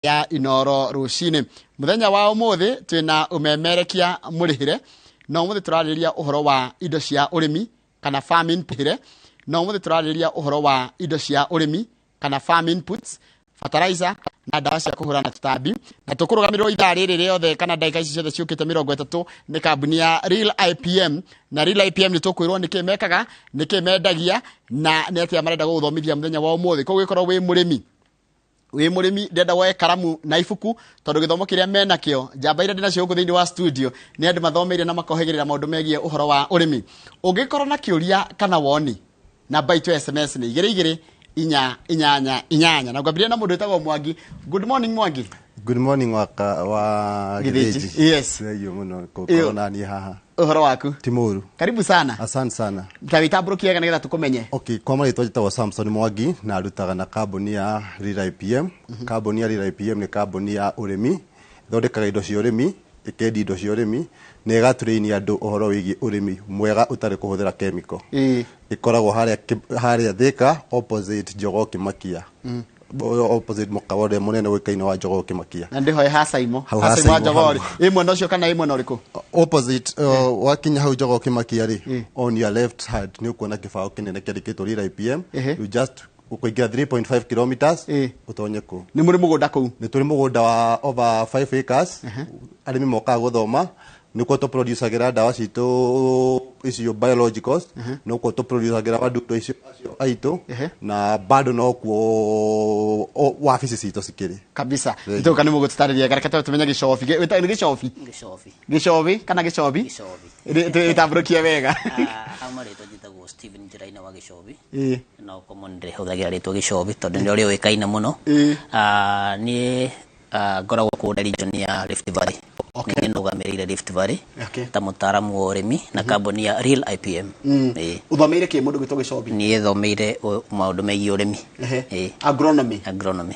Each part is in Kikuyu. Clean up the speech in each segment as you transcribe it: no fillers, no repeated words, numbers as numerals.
Ya Inoro Rũcinĩ. Mũthenya wa ũmũthĩ twĩna ũmemerekia mũrĩhĩre, na ũmũthĩ tũrarĩrĩria ũhoro wa indo cia ũrĩmi kana farm input, na ũmũthĩ tũrarĩrĩria ũhoro wa indo cia ũrĩmi kana farm inputs, fertilizer na ndawa cia kũhũrana na tũtambi. Na tũkũrũgamĩrĩrwo ithaa rĩrĩ rĩothe kana ndagĩka ici ciothe ciũkĩte 30 nĩ kambuni ya Real IPM. Na Real IPM nĩ tũkwĩrwo nĩkĩ mekaga, nĩkĩ mendagia, na nĩ atĩa marenda gũgũthomithia mũthenya wa ũmũthĩ. Koguo gĩkorwo wĩ mũrĩmi, ndenda woe karamu na ibuku, tondũ gĩthomo kĩrĩa menakĩo, njamba iria ndĩnacio gũkũ thĩinĩ wa studio nĩ andũ mathomeire na makohĩgĩrĩra maũndũ megiĩ ũhoro wa ũrĩmi. Ũngĩkorwo na kĩũria kana woni, namba itũ ya SMS nĩ 22488. Na ngwambĩrĩria na mũndũ wĩtagwo Mwangi. Good morning, Mwangi. Good morning, waka wa Gĩthĩnji. Gĩthĩnji. Yes. Thengiũ mũno gũkorwo na niĩ haha. Ũhoro waku? Ti mũru. Karibu sana. Asante sana. Ta wĩtambũrũkie wega nĩgetha tũkũmenye. Okay, kwa marĩtwa njĩtagwo Samson Mwangi na ndutaga na kambuni ya Real IPM. Kambuni ya Real IPM nĩ kambuni ya ũrĩmi, ĩthondekaga indo cia ũrĩmi, ĩkendia indo cia ũrĩmi na ĩgatrain andũ ũhoro wĩgiĩ ũrĩmi mwega ũtarĩ kũhũthĩra chemical. Ĩkoragwo harĩa Thika, opposite Jogoo Kĩmakia. Opposite mũkawa ũrĩa mũnene ũĩkaine wa Jogoo Kĩmakia. Na ndĩhoe ha Saimo. Hau ha ha Saimo wa Saimo, Jogoo. hau. Ĩ mwena ũcio kana ĩ mwena ũrĩkũ? Opposite, wakinya hau Jogoo Kĩmakia rĩ, on your left hand nĩ ũkuona kĩbaũ kĩnene kĩandĩkĩtwo Real IPM. You just ũkũingĩra 3.5 kilometers ũtonye kũu. Nĩ mũrĩ mũgũnda kũu? Nĩ tũrĩ mũgũnda wa over 5 acres. Arĩmi mokaga gũthoma. Nĩkuo tũproducagĩra ndawa citũ icio biologicals, nĩkuo tũproducagĩra wadudu icio acio aitũ, na bado nokuo wabici citũ cikĩrĩ. Kabisa. Thank you. Nĩtũka nĩ mũgũtũtarĩria. Reke tũmenye Gĩcobi. Wĩtagwo nĩ Gĩcobi? Gĩcobi. Gĩcobi kana Gĩcobi? Gĩcobi. Wĩtambũrũkie wega. Ah, marĩtwa njĩtagwo Steven Njiraina wa Gĩcobi. No common ndĩhũthagĩra rĩtwa Gĩcobi tondũ nĩ rĩo rĩũĩkaine mũno. Ah, niĩ ngoragwo kũrĩa region ya Rift Valley. Nĩ nũgamĩrĩire Rift Valley ta mũtaaramu wa ũrĩmi na kambuni ya Real IPM. Ũthomeire kĩ, mũndũ gwĩtwo Gĩcobi? Niĩ thomeire maũndũ megiĩ ũrĩmi. Agronomy. Agronomy.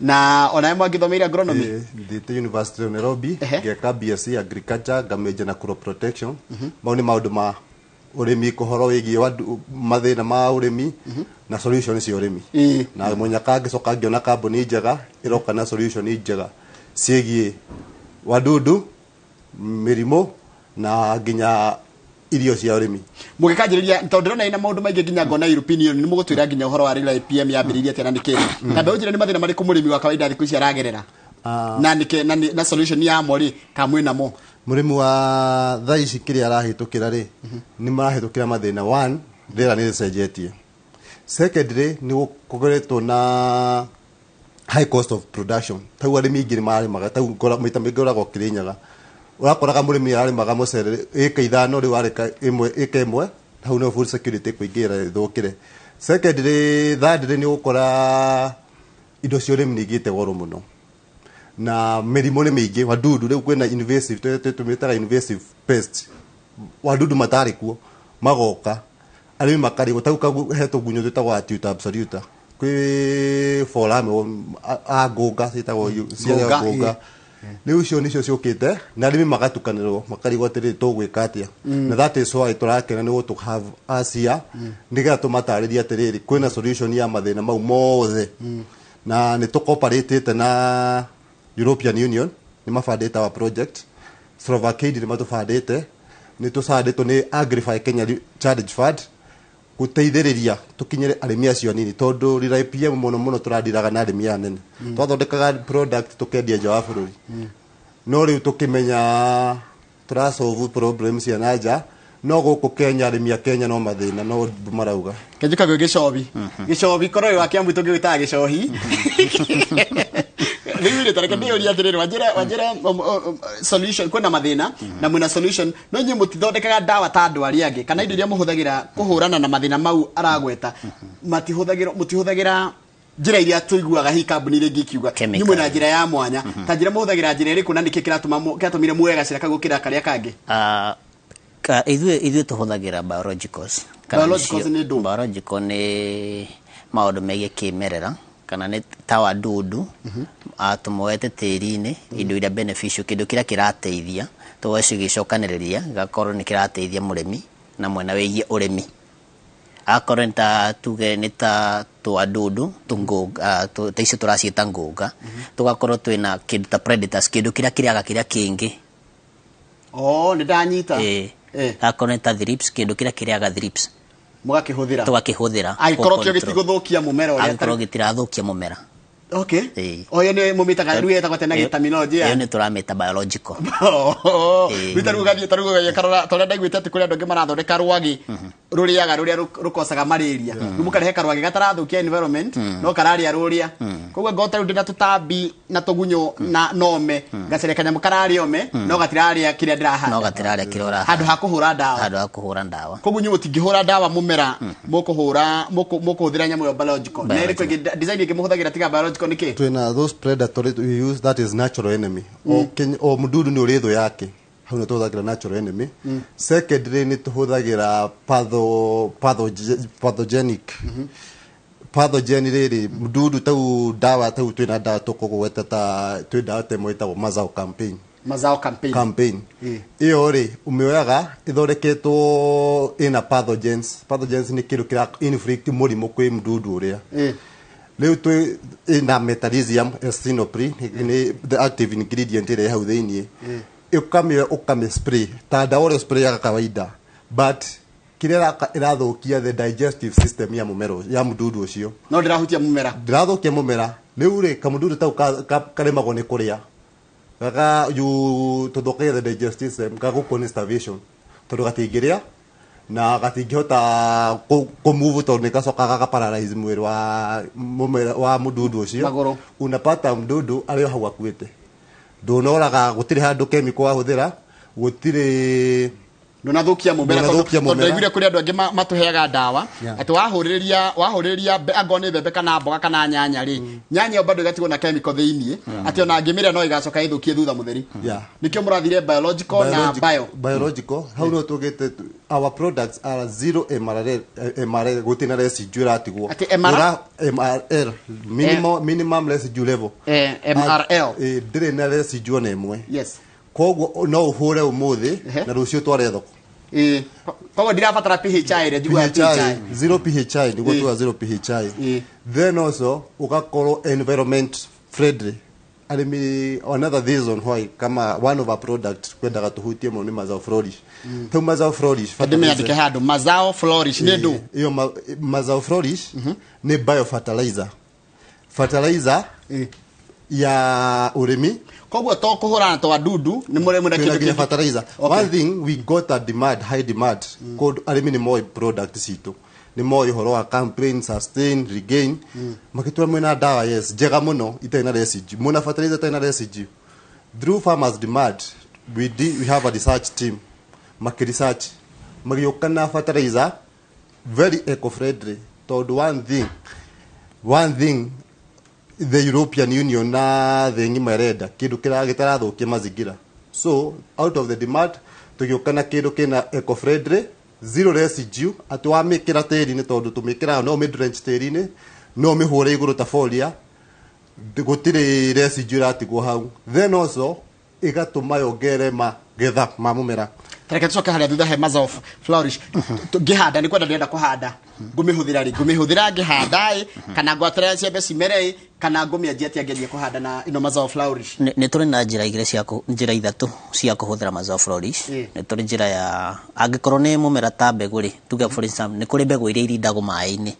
Na onawe mwangĩthomeire agronomy? Thiĩte University of Nairobi, ngeka BSc Agriculture, ngamĩnja na crop protection. Mau nĩ maũndũ ma ũrĩmi, ũhoro wĩgiĩ mathĩna ma ũrĩmi na solution cia ũrĩmi. Na mũnyaka ngĩcoka ngĩona kambuni njega ĩroka na solution njega ciĩgiĩ wadudu, mĩrimũ na nginya irio cia ũrĩmi. Mũgĩkanjĩrĩria, tondũ ndĩrona ĩna maũndũ maingĩ, nginya ngona European Union, nĩ mũgũtwĩra nginya ũhoro wa Real IPM yambĩrĩirie atĩa na nĩkĩ. Na mbeũ njĩra, nĩ mathĩna marĩkũ mũrĩmi wa kawaida thikũ ici aragerera na nĩkĩ, na solution yamo rĩ, ka mwĩna mo? Mũrĩmi wa thaa ici kĩrĩa arahĩtũkĩra rĩ, nĩ marahĩtũkĩra mathĩna. One, rĩera nĩ rĩcenjetie. Secondly, nĩ gũkoretwo na high cost of production. Tau arĩmi aingĩ nĩ mararĩmaga tau maita maingĩ ũragwo Kĩrĩnyaga, ũrakoraga mũrĩmi ararĩmaga mũcere ĩka 5, rĩu arĩka ĩmwe, ĩka ĩmwe. Hau nĩho food security kũingĩra ĩthũkĩre. Secondly, thirdly, nĩ ũgũkora indo cia ũrĩmi nĩ igĩte goro mũno na mĩrimũ nĩ mĩingĩ. Wadudu rĩu kwĩna invasive, tũmĩtaga invasive pest, wadudu matarĩ kuo magoka, arĩmi makarigwo. Tau he tũgunyũ twĩtagwo Atuta absoluta, kwĩ forame a ngũnga ciĩtagwo cia Ngũnga, ngũnga. Rĩu icio nĩcio ciũkĩte na arĩmi magatukanĩrwo, makarigwo atĩrĩrĩ, tũgwĩka atĩa? Na that is why tũrakena nĩ gũtũ have us here, nĩgetha tũmatarĩrie atĩrĩrĩ, kwĩna solution ya mathĩna mau mothe. Na nĩ tũcooperatĩte na European Union, nĩ mabandĩte our project. Slovakia nĩ matũbandĩte, nĩ tũcandĩtwo nĩ Agrify Kenya Challenge Fund gũteithĩrĩria tũkinyĩre arĩmi acio anini, tondũ Real IPM mũno mũno tũrandiraga na arĩmi aya anene. Twathondekaga product tũkendia nja wa bũrũri, no rĩu tũkĩmenya tũrasolve problem cia na nja, no gũkũ Kenya arĩmi a Kenya no mathĩna no marauga. Kenjuka gwĩ Gĩcobi. Gĩcobi korwo wĩ wa Kiambu tũngĩgwĩtaga Gĩcohi. Rĩu rĩ, tareke ndĩyũrie atĩrĩrĩ, wanjĩre solution. Kwĩna mathĩna na mwĩna solution, no inyuĩ mũtithondekaga ndawa ta andũ arĩa angĩ, kana indo iria mũhũthagĩra kũhũrana na mathĩna mau aragweta matihũthagĩrwo, mũtihũthagĩra njĩra iria tũiguaga hihi kambuni iria ingĩ ikiuga. Chemical. Inyuĩ mwĩna njĩra ya mwanya. Ta njĩra mũhũthagĩra njĩra ĩrĩkũ, na nĩkĩ kĩratũmire muoye gacĩra kau gũkĩra karĩa kangĩ? Ah, ithuĩ tũhũthagĩra biologicals. Kana Biologicals nĩ ndũ? Biological nĩ maũndũ megiĩ kĩmerera, kana nĩ ta wadudu tũmoete tĩri-inĩ, indo iria beneficial, kĩndũ kĩrĩa kĩrateithia, tũgacigĩcokanĩrĩria gĩgakorwo nĩ kĩrateithia mũrĩmi na mwena wĩgiĩ ũrĩmi. Akorwo nĩ ta tuge nĩ ta twadudu tũngũnga, ta icio tũraciĩta ngũnga, tũgakorwo twĩna kĩndũ ta predators, kĩndũ kĩrĩa kĩrĩaga kĩrĩa kĩngĩ. Oh, nĩ ndanyita. Ĩĩ. Akorwo nĩ ta thrips, kĩndũ kĩrĩa kĩrĩaga thrips. Mũgakĩhũthĩra. Tũgakĩhũthĩra. Angĩkorwo kĩo gĩtigũthũkia mũmera ũrĩa. Angĩkorwo gĩtirathũkia mũmera. Okay. O ĩyo nĩ mũmĩtaga rĩu ĩtagwo tena terminology ya. Ĩyo nĩ tũramĩta biological. Rĩu ta rĩu ũgathiĩ ta rĩu ũgathiĩ karora ta ũrĩa ndaiguĩte atĩ kũrĩ andũ angĩ marathondeka rwagĩ rũrĩaga rũrĩa rũkocaga malaria. Rĩu mũkarehe karwagĩ gatarathũkia environment no kararĩa rũrĩa. Koguo ngorwo ta rĩu ndĩna tũtambi na tũgunyũ na nome ngacaria kanyamũ kararĩa ome no gatirarĩa kĩrĩa ndĩrahanda. No gatirarĩa kĩrĩa ũrahanda. Handũ ha kũhũra ndawa. Handũ ha kũhũra ndawa. Koguo inyuĩ mũtingĩhũra ndawa mũmera mũkũhũra mũkũhũthĩra nyamũ ĩyo biological. Na ĩrĩkũ ĩngĩ design ĩngĩ mũhũthagĩra tiga biological nĩ kĩ? Twĩna those predatory we use, that is natural enemy. O mũdudu nĩ ũrĩ thũ yake. Hau nĩ tũhũthagĩra natural enemy. Secondly nĩ tũhũthagĩra pathogenic. Pathogen rĩrĩ mdudu tau ndawa tau twĩna ndawa tũkũgweta ta twĩ ndawa ta ĩmwe ĩtagwo Mazao campaign. Mazao campaign. Campaign. Ĩyo rĩ ũmĩoyaga ĩthondeketwo ĩna pathogens. Pathogens nĩ kĩndũ kĩra inflict mũrimũ kwĩ mdudu ũrĩa. Rĩu twĩ ĩna metarhizium actinopri nĩ the active ingredient ĩrĩa hau thĩiniĩ. Ũkamĩoya ũkamĩ spray ta ndawa ũrĩa sprayaga kawaida, but kĩrĩa ĩrathũkia the digestive system ya mũmera ya mũdudu ũcio. No ndĩrahutia mũmera. Ndĩrathũkia mũmera. Rĩu rĩ kamũdudu tau karĩmagwo nĩ kũrĩa. Gaka yu tũthũkagia the digestive system gagũkua nĩ starvation tondũ gatingĩrĩa na gatingĩhota kũmove tondũ nĩ gacokaga gakaparalyze mwĩrĩ wa mũmera wa mũdudu ũcio. Magũrũ. Unapata mdudu arĩ o hau akuĩte. Ndũnoraga gũtirĩ handũ chemical wahũthĩra, gũtirĩ ndũnathũkia mũmera tondũ ndaiguire kũrĩ andũ angĩ matũheaga ndawa atĩ wahũrĩrĩria angorwo nĩ mbembe kana mboga kana nyanya rĩ, nyanya ĩyo bado ĩgatigwo na chemical thĩiniĩ atĩ ona angĩmĩrĩa no ĩgacoka ĩthũkie thutha mũtheri. Nĩkĩo mũrathire biological na bio. Biological hau no tũgĩte our products are zero MRL, MRL gũtirĩ na residue ĩratigwo. Atĩ MRL? MRL minimum residue level. MRL. Ndĩrĩ na residue ona ĩmwe. Yes. Koguo no ũhũre ũmũthĩ na rũciũ tware thoko. Koguo ndirabatara PHI ĩrĩa njiguaga PHI. Zero PHI nĩguo tuga zero PHI. Then also ũgakorwo environment friendly. Arĩmi another reason why kama one of our product kwendaga tũhutie mũno nĩ Mazao Flourish. Tau Mazao Flourish ndĩmĩandĩke handũ Mazao Flourish nĩ ndũ? Iyo Mazao Flourish nĩ biofertilizer. Fertilizer ya ũrĩmi. Koguo to kũhũrana twa dudu nĩ mũrĩmũ na kĩndũ kĩngĩ fertilizer. One thing we got a demand, high demand. Kũndũ arĩmi nĩ moĩ product citũ. Nĩ moĩ ũhoro wa campaign, sustain, regain. Makĩtwĩra mwĩna ndawa yes, njega mũno itarĩ na residue. Mwĩna fertilizer itarĩ na residue. Through farmers demand, we have a research team. Makĩ research magĩũka na fertilizer very eco friendly. Tondũ one thing the European Union na thĩ ng'ima ĩrenda kĩndũ kĩrĩa gĩtarathũkia mazingira. So out of the demand tũgĩũka na kĩndũ kĩna eco friendly zero residue atĩ wamĩkĩra tĩri-inĩ tondũ tũmĩkĩraga no ũmĩ-drench tĩri-inĩ no ũmĩhũre igũrũ ta foliar gũtirĩ residue ĩratigwo hau. Then also ĩgatũma yongerere magetha ma mũmera. Tareke tũcoke harĩa thutha he Mazao Flourish. Ngĩhanda nĩ kwenda ndĩrenda kũhanda. Ngũmĩhũthĩra rĩ? Ngũmĩhũthĩra ngĩhanda ĩ kana ngwaterera ciembe cimere ĩ kana ngũmĩanjia atĩa ngĩanjia kũhanda na ĩno Mazao Flourish? Nĩ tũrĩ na njĩra igĩrĩ cia njĩra ithatũ cia kũhũthĩra Mazao Flourish. Nĩ tũrĩ njĩra ya angĩkorwo nĩ mũmera ta mbegũ rĩ, tuge for instance nĩ kũrĩ mbegũ iria irindagwo maĩ-inĩ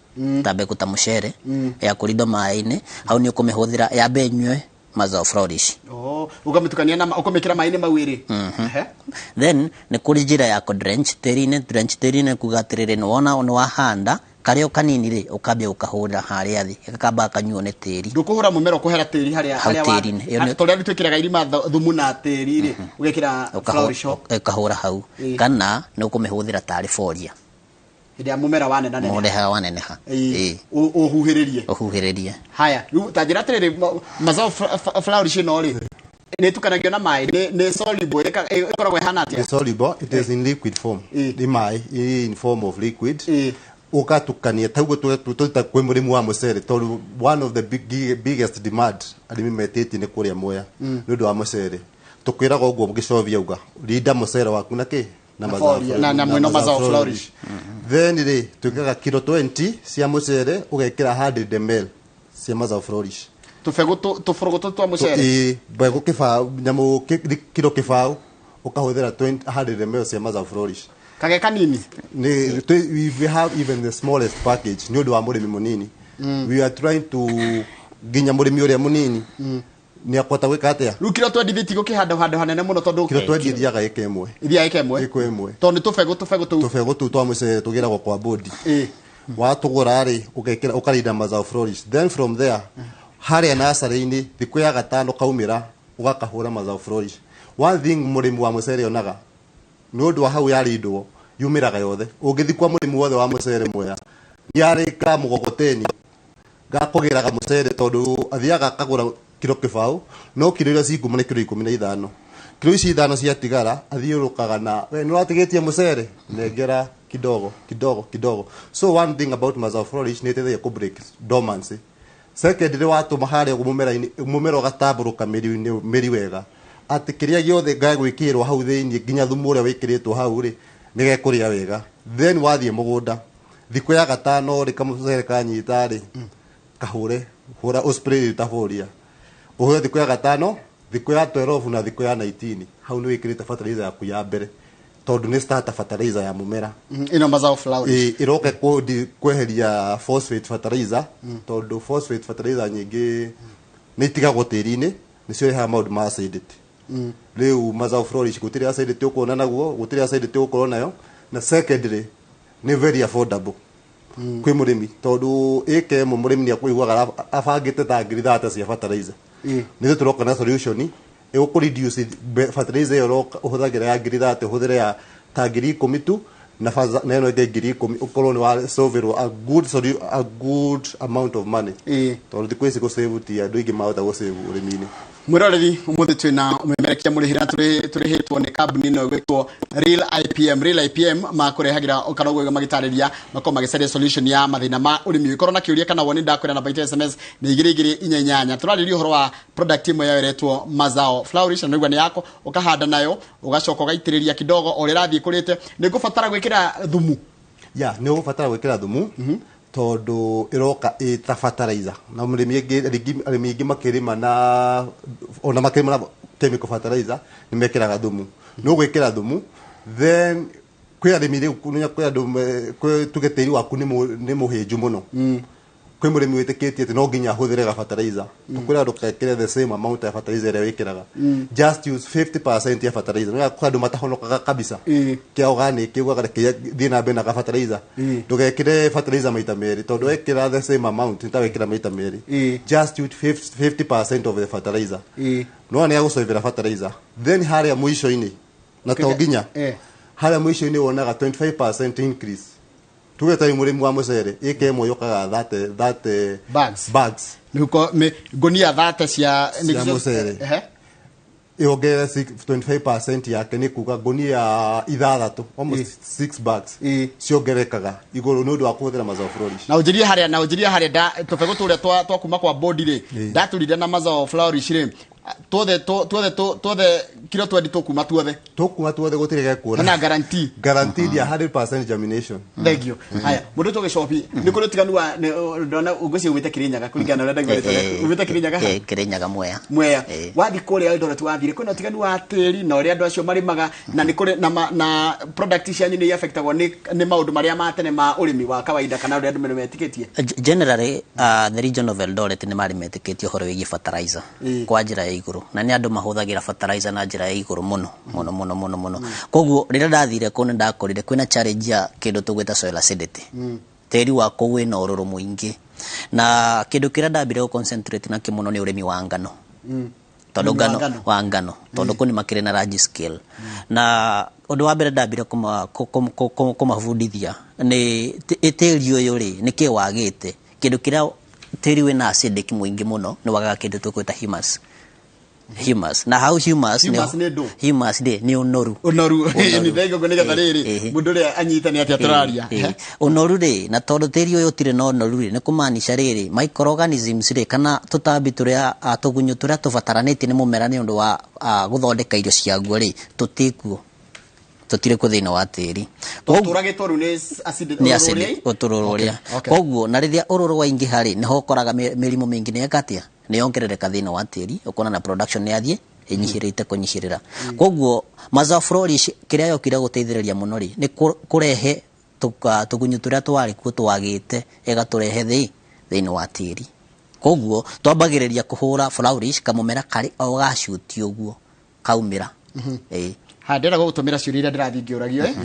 ta mbegũ ta mũcere ya kũrindwo maĩ-inĩ, hau nĩ ũkũmĩhũthĩra yambe ĩnyue Mazao Flourish. Oh, ũkamĩtukania na ũkamĩkĩra maĩ-inĩ mau ĩrĩ. Then nĩ kũrĩ njĩra ya kũ-drench tĩri-inĩ. Drench tĩri-inĩ kuga atĩrĩrĩ nĩ wona nĩ wahanda karĩa o kanini rĩ ũkambia gũkahũrĩra harĩa thĩ gakamba gakanyuo nĩ tĩri. Ndũkũhũra mũmera ũkũhera tĩri harĩa hau tĩri-inĩ. Tũrĩa rĩu twĩkĩraga irima thumu na tĩri rĩ ũgekĩra flourish ho. Ũkahũra hau kana nĩ ũkũmĩhũthĩra tarĩ foliar. Hĩndĩ ya mũmera wanenaneha. Mũmera waneneha. Ũhuhĩrĩrie. Ũhuhĩrĩrie. Haya, rĩu ta njĩra atĩrĩrĩ Mazao Flourish ĩno rĩ nĩ ĩtukanagio na maĩ, nĩ soluble, ĩkoragwo ĩhana atĩa? Nĩ soluble, it is in liquid form. Nĩ maĩ, in form of liquid. Ũgatukania taguo tũta kwĩ mũrĩmi wa mũcere tondũ one of the biggest demand arĩmi metĩtie nĩ kũrĩa Mwea nĩ ũndũ wa mũcere. Tũkwĩraga ũguo gĩcovi auga rinda mũcere waku na kĩ na Na mazao foliar, na mwĩno mazao flourish. Then rĩ, twĩkaga kilo 20 cia mũcere ũgekĩra 100 ml cia mazao flourish. Tũbegũ tũbũrũgũ tũtũ twa mũcere. Ĩĩ, mbegũ kĩbaũ, nyamũ kilo kĩbaũ ũkahũthĩra 20 100 ml cia mazao flourish. Kage kanini. Nĩ we have even the smallest package nĩ ũndũ wa mũrĩmi mũnini. We are trying to nginya mũrĩmi ũrĩa mũnini nĩ akũhota gwĩka atĩa. Rĩu kilo 20 thiti gũkĩhanda handũ hanene mũno tondũ Kilo 20 ithiaga ĩka ĩmwe. Ithiaga ĩka ĩmwe. Ĩka ĩmwe. Tondũ nĩ tũbegũ tũbegũ tũu. Tũbegũ tũu twa mũcere tũgĩragwo kwa bodi. Ĩĩ. Watũgũra rĩ, ũgekĩra ũkarinda mazao flourish, then from there harĩa nursery-inĩ thikũ ya gatano kaumĩra ũgakahũra mazao flourish. One thing mũrĩmi wa mũcere onaga nĩ ũndũ wa hau yarindwo yumĩraga yothe. Ũngĩthiĩ kwa mũrĩmi wothe wa mũcere Mwea, nĩarĩ ka mũgogoteni gakũgĩraga mũcere, tondũ athiaga akagũra kilo kĩbaũ, no kilo iria cinguma nĩ kilo 15. Kilo ici ithano ciatigara athiũrũkaga na we nĩ ũratigĩtie mũcere, nengera kidogo kidogo kidogo. So one thing about mazao flourish, nĩ ĩteithagia kũ break dormancy. Secondly, watũma harĩa ũguo mũmera-inĩ, mũmera ũgatambũrũka mĩri mĩri wega, atĩ kĩrĩa gĩothe gagwĩkĩrwo hau thĩinĩ, nginya thumu ũrĩa wĩkĩrĩtwo hau rĩ, nĩ gekũrĩa wega. Then wathiĩ mũgũnda thikũ ya gatano rĩ, kamũcere kanyita rĩ, kahũre hũra ũspray ta foliar, ũhũre thikũ ya gatano, thikũ ya 12 na thikũ ya 19. Hau nĩ wĩkĩrĩte fertilizer yaku ya mbere, tondũ nĩ starter fertilizer ya mũmera. Ĩno mazao flourish. Ĩ, ĩroka kweheria phosphate fertilizer, tondũ phosphate fertilizer nyingĩ nĩ itigagwo tĩri-inĩ, nĩcio irehaga maũndũ ma acidity. Rĩu mazao flourish gũtirĩ acidity ũkuona naguo, gũtirĩ acidity ũgũkorwo nayo. Na secondly, nĩ very affordable kwĩ mũrĩmi, tondũ ĩka ĩmwe mũrĩmi nĩ akũiguaga abangĩte ta 30,000 cia fertilizer. Nĩ tũroka na solution ĩgũkũ reduce fertilizer ĩyo ũhũthagĩra ya 30,000, ũhũthĩre ya ta 10,000 tu, na na ĩno ĩngĩ 10,000, ũkorwo nĩ wa solve a good amount of money. Tondũ thikũ ici gũsave ti andũ aingĩ mahota gũsave ũrĩmi-inĩ. Mwĩroreri, ũmũthĩ twĩna ũmemerekia mũrĩhĩra, tũrĩhĩtwo nĩ kambuni ĩno ĩgwĩtwo Real IPM. Real IPM makũrehagĩra kana ũguo magĩtarĩria makorwo magĩcaria solution ya mathĩna ma ũrĩmi. Ũngĩkorwo na kĩũria kana woni, ndakwĩra namba itũ SMS nĩ 2248. Tũrarĩria ũhoro wa product ĩmwe yao ĩretwo Mazao Flourish, na nĩguo nĩ yako ũkahanda nayo, ũgacoka ũgaitĩrĩria kidogo o ũrĩa ĩrathiĩ ĩkũrĩte. Nĩ ngũbatara gwĩkĩra thumu? Ya, nĩ ũgũbatara gwĩkĩra thumu, tondũ ĩroka ĩta fertilizer, na mũrĩmi aingĩ rĩngĩ arĩmi aingĩ makĩrĩma na ona makĩrĩma na chemical fertilizer nĩ mekĩraga thumu. Nĩ ũgwĩkĩra thumu, then kwĩ arĩmi rĩu kwĩ andũ kwĩ tuge tĩri waku nĩ mũhĩnju mũno, kwĩ mũrĩmi wĩtĩkĩtie atĩ no nginya ahũthĩre ga fertilizer. Tũkwĩra ndũgekĩre the same amount ya fertilizer ĩrĩa wĩkĩraga, just use 50% ya fertilizer. Nĩ kwĩ andũ matahonokaga kabisa, kĩa organic ugaga reke thiĩ na mbere na ga fertilizer. Ndũgekĩre fertilizer maita merĩ, tondũ wekĩra the same amount nĩ ta wekĩra maita merĩ. Just use 50% of the fertilizer. No nĩ agũcovera fertilizer, then harĩa mũico-inĩ, na to nginya harĩa mũico-inĩ wonaga 25% increase. Tuge ta mũrĩmi wa mũcere, ĩka ĩmwe yũkaga 30 30 Bags. Bags. Mĩhuko ngũnia 30 cia Cia mũcere. Yongerere 25% yake, nĩ kuga ngũnia ithathatũ, almost six bags ciongerekaga igũrũ nĩ ũndũ wa kũhũthĩra mazao flourish. Na ũnjĩrie harĩa da tũbegũ tũrĩa twa kuma kwa bodi rĩ, ndatũrire na mazao flourish rĩ, tuothe tuothe tuothe kilo 20 tũkuma tuothe? Tũkuma tuothe, gũtirĩ gekuona. Na guarantee? Guaranteed ya 100% germination. Thank you. Haya, mũndũ tũgĩcobi, nĩ kũrĩ ũtiganu wa ndona ngwĩciria umĩte Kĩrĩnyaga, kũringana na ũrĩa ndaigua rĩtwa rĩaku. Umĩte Kĩrĩnyaga ha? Kĩrĩnyaga, Mwea. Mwea. Eh. Wathiĩ kũrĩa Eldoret, wathire kwĩna ũtiganu wa tĩri na ũrĩa andũ acio marĩmaga, na nĩ kũrĩ na product cianyu nĩ affectagwo nĩ maũndũ marĩa ma tene ma ũrĩmi wa kawaida kana ũrĩa andũ metĩkĩtie? Generally, the region of Eldoret nĩ marĩ metĩkĩtie ũhoro wĩgiĩ fertilizer kwa njĩra ya igũrũ, na nĩ andũ mahũthagĩra fertilizer na njĩra ya igũrũ mũno mũno mũno mũno mũno. Koguo rĩrĩa ndathire kũu, nĩ ndakorire kwĩna challenge ya kĩndũ tũgwĩta soil acidity. Tĩri wa kũu wĩna ũrũrũ mũingĩ, na kĩndũ kĩrĩa ndambire gũ concentrate nakĩo mũno nĩ ũrĩmi wa ngano, tondũ Ũrĩmi wa ngano ngano. Wa ngano, tondũ kũu nĩ makĩrĩ na large scale. Na ũndũ wa mbere ndambire kũmabundithia nĩ tĩri ũyũ rĩ, nĩkĩ wagĩte kĩndũ kĩrĩa tĩri wĩna acidic mũingĩ mũno, nĩ wagaga kĩndũ tũkwĩta humus. Humus, na hau humus Humus nĩ ndũ? Humus rĩ, nĩ ũnoru. Ũnoru. Ũnoru. Nĩ thengo nĩgetha rĩrĩ mũndũ ũrĩa anyite nĩ atĩa tũraria. Ũnoru rĩ, na tondũ tĩri ũyũ ũtirĩ na ũnoru rĩ, nĩ kũmaanisha rĩrĩ, microorganisms rĩ, kana tũtambi tũrĩa, tũgunyũ tũrĩa tũbataranĩtie nĩ mũmera nĩ ũndũ wa gũthondeka irio ciaguo rĩ, tũtikuo. Tũtirĩ kuo thĩinĩ wa tĩri. Tũragĩtwo rĩu nĩ acid. Nĩ acid ũtũrũrũ ũrĩa. Koguo na rĩrĩa ũrũrũ waingĩha rĩ, nĩho ũkoraga mĩrimũ mĩingĩ nĩ ĩka atĩa, nĩ yongerereka thĩinĩ wa tĩri, ũkona na production nĩ yathiĩ ĩnyihĩrĩte kũnyihĩrĩra. Koguo Mazao Flourish kĩrĩa yokire gũteithĩrĩria mũno rĩ, nĩ kũrehe tũgunyũ tũrĩa twarĩ kuo twagĩte, ĩgatũrehe thĩinĩ wa tĩri. Koguo twambagĩrĩria kũhũra Flourish kamũmera karĩ o gacuti ũguo kaumĩra. Ha, ndĩrenda gũgũtũmĩra ciũria iria ndĩrathiĩ ngĩũragio, eh?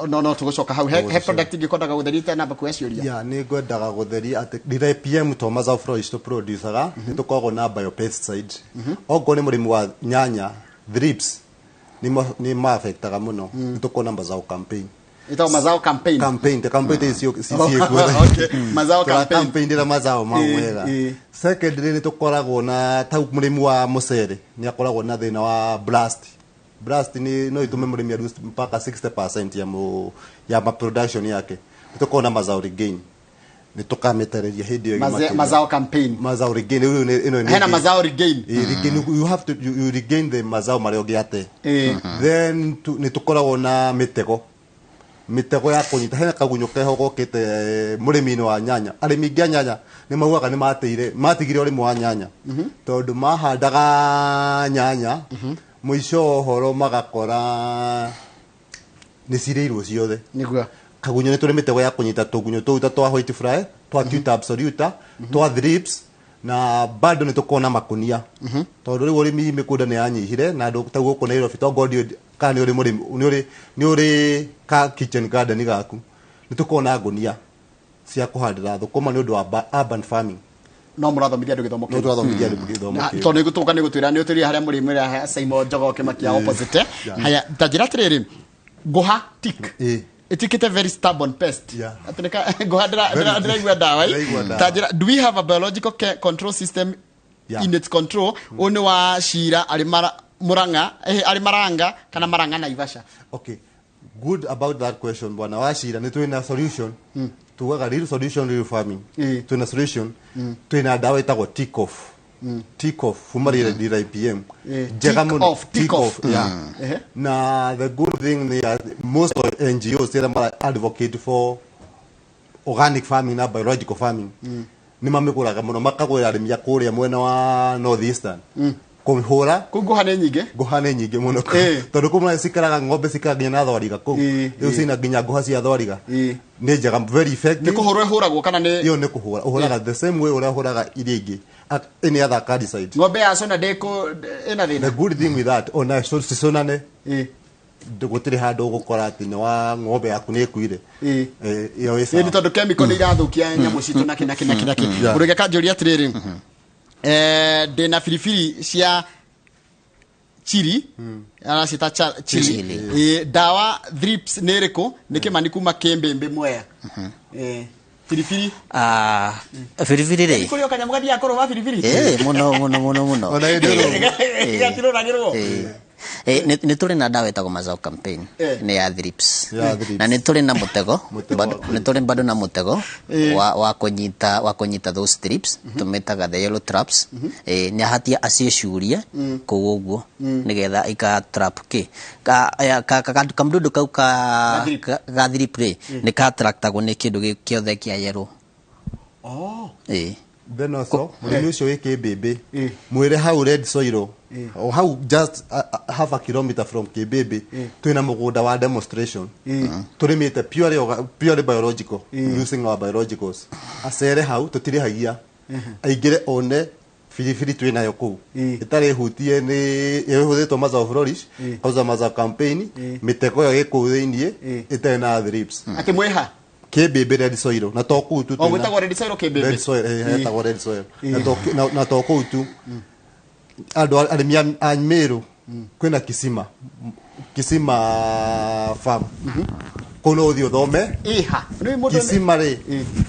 No tũgũcoka hau. He product ingĩkwendaga gũtheria itanamba kuoya ciũria? Ya, nĩ ngwendaga gũtheria atĩ rĩrĩa PM to Mazao Flourish tũ producaga, nĩ tũkoragwo na biopesticide. Okorwo nĩ mũrĩmi wa nyanya, thrips nĩ ma-affectaga mũno, nĩ tũkoragwo na Mazao Campaign. Ĩtagwo Mazao Campaign? Campaign, the campaign icio ciĩkuo. Okay, Mazao Campaign. Campaign ndĩra mazao mau wega. Secondly, nĩ tũkoragwo na tau mũrĩmi wa mũcere nĩ akoragwo na thĩna wa blast. Blast nĩ no ĩtũme mũrĩmi a lose mpaka 60% ya ma production yake. Nĩ tũkoragwo na Mazao Regain, nĩ tũkamĩtereria hĩndĩ ĩyo. Mazao Campaign. Mazao Regain rĩu ĩno nĩ Hena Mazao Regain. Regain, you have to you regain the mazao marĩa ũngĩate. Then nĩ tũkoragwo na mĩtego ya kũnyita hena kagunyũ keho gokĩte mũrĩmi-inĩ wa nyanya. Arĩmi aingĩ a nyanya nĩ maugaga nĩ mateire matigire ũrĩmi wa nyanya tondũ mahandaga nyanya, mũico wa ũhoro magakora nĩ cirĩirwo ciothe. Kagunyũ, nĩ tũrĩ mĩtego ya kũnyita tũgunyũ tũu ta twa white fly, twa tuta absoluta, twa thrips, na bado nĩ tũkoragwo na makunia tondũ rĩu ũrĩmi mĩgũnda nĩ yanyihire na andũ ta gũkũ Nairobi, tokorwo ndiũĩ kana nĩ ũrĩ mũrĩmi, nĩ ũrĩ ka kitchen garden gaku, nĩ tũkoragwo na ngũnia cia kũhandĩra thũkũma nĩ ũndũ wa urban farming. No mũrathomithia andũ gĩthomo No kĩu? Tũrathomithia andũ gĩthomo kĩu. Tondũ nĩ gũtũka nĩ gũtwĩra nĩ ũtwĩrire harĩa mũrĩmĩra Simon Njogo Kĩmakia opposite. Haya, ta njĩra atĩrĩrĩ, ngũha tick ĩtuĩkĩte very stubborn pest. Atĩ nĩ ngũha ndĩraigua ndawa. Ndĩraigua ndawa. Ta njĩra, do we have a biological control system in its control? Ũyũ nĩ wa Cira arĩ Murang'a, arĩ Maranga kana Marang'a Naivasha. Okay, good about that question, bwana Wachira. Nĩ twĩna solution, tugaga real solution, real farming. Twĩna solution, twĩna ndawa ĩtagwo Tick Off. Tick Off kuma rira IPM. Njega Tick mũno. Off, Tick Off. Yeah. Na the good thing ni most of NGOs iria mara advocate for organic farming na biological farming nĩ mamĩgũraga mũno, makagũrĩra arĩmi a kũrĩa mwena wa north eastern kũhũra. Kũu ngũha nĩ nyingĩ. Ngũha nĩ nyingĩ mũno tondũ kũu mũno cikaraga ng'ombe, cikaraga nginya na thwariga kũu. Rĩu cina nginya ngũha cia thwariga. Nĩ njega, very Nĩ effective. kũhũrwo ĩhũragwo kana nĩ Ĩyo nĩ kũhũra ũhũraga, the same way ũrĩa ũhũraga iria ingĩ, any other acaricide. Ng'ombe ya cona ndĩkũ ĩna The thĩna? good thing with that, ona ciconane, gũtirĩ handũ ũgũkora atĩ nĩ wa ng'ombe yaku nĩ ĩkuire. Ĩyo ĩ Ĩĩ, nĩ sawa. tondũ chemical nĩ irathũkia nyamũ citũ nakĩ nakĩ nakĩ nakĩ. Mũndũ ũngĩ akanjũria atĩrĩrĩ, ndĩna biribiri cia chili, aracita chili. Chili. Ndawa thrips nĩ ĩrĩkũ? Nĩ Kĩmani kuma Kĩmbĩmbĩ Mwea. Biribiri. Ah, biribiri rĩ, Kũrĩ o kanyamũ gathiaga kũrũma biribiri. Mũno mũno mũno mũno. Ona hĩndĩ ĩyo. Gatirũragĩrwo. Nĩ tũrĩ na ndawa ĩtagwo Mazao Campaign. Nĩ ya thrips. Ya thrips. Na nĩ tũrĩ na mũtego. Mũtego wa Nĩ tũrĩ bado na mũtego wa kũnyita those thrips, tũmĩtaga the yellow traps. Nĩ ahatia aciĩcurie kũu ũguo nĩgetha ika trap kĩ kamdudu kau ka Ga thrip. Ga thrip rĩ, nĩ ka attractagwo nĩ kĩndũ kĩothe kĩa yellow. Oh. Then also mũrĩmi ũcio wĩ Kĩmbĩmbĩ, mwĩre hau red soil, o hau just half a kilometer from Kĩmbĩmbĩ, twĩna mũgũnda wa demonstration tũrĩmĩte purely biological, using our biologicals. Acere hau, tũtirĩhagia, aingĩre one biribiri twĩnayo kũu ĩtarĩ hutie nĩ ĩhũthĩtwo Mazao Flourish, kauza Mazao Campaign, mĩtego ĩyo ĩ kũu thĩiniĩ ĩtarĩ na thrips. Atĩ mwĩha? Kĩmbĩmbĩ red soil, na to kũu tu. O gwĩtagwo red soil Kĩmbĩmbĩ? Red soil, hetagwo red soil. Na to kũu tu, andũ arĩmi a Meru, kwĩna Kisima farm kũu, no ũthiĩ ũthome. Iha nĩ mũndũ Kisima rĩ,